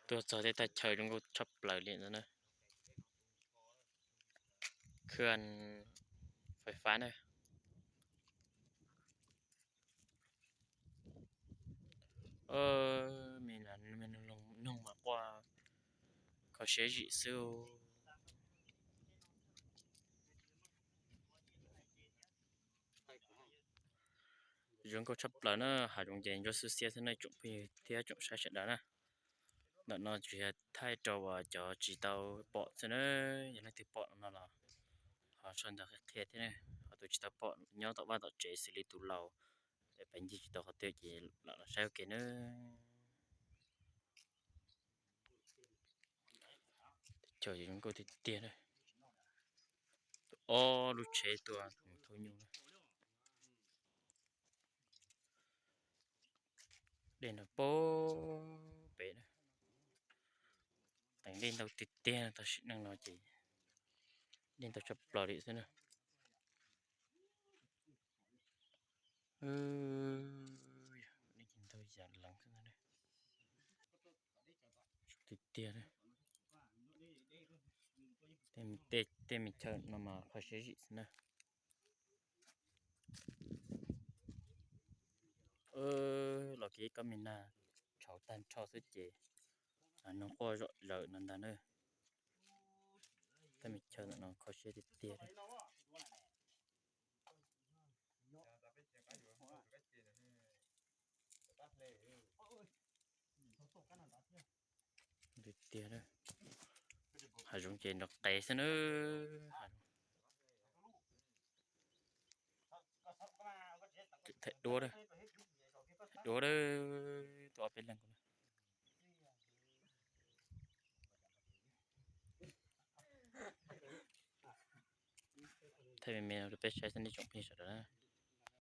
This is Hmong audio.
Tuaj txog tej thaj chaw zoo nkauj tshaj plaws li ntawd na. Khw fais fab na. Me noog mas quaj kho siab zim xwb. Zoo nkauj tshaj plaws na, hav zoov ces ntsuab xwb xiab xwb na tsoom phooj ywg thiab tsoom saib sawv daws na. Ntawm no tsuas yog thaij rau uas cov tsis tau pom xwb na, yog leej twg pom no los ho sau ntawv qhia thiab na, ho tus tsis tau pom nyob tom vaj tom tsev xws li tus laus es pab ncig tsis tau qhov twg ces lam los saib ua ke na. Chaw zoo nkauj tiag tiag na. Ob lub tsheb tuaj thauj nyuj na. Dej nrog pab pem na. Teem dej ntau tiag tiag, tam sim neej no ces dej ntau tshaj plaws li xwb na. Dej ntau yam lees xwb na. Tiag tiag, tej me chaw no mas kho siab zim xwb na. Los kiag ib kob me nag tshauv tag nrho xwb ces noog quaj zom zaws no ntag na. Tej me chaw ntawm no kho siab tiag tiag. Tiag tiag, hav zoov ces nrov qees xwb na. Thaij duab, thaij duab, tuaj ob peb leeg. Thaij me me rau peb saib xwb nej tsoom phooj ywg sawv daws na.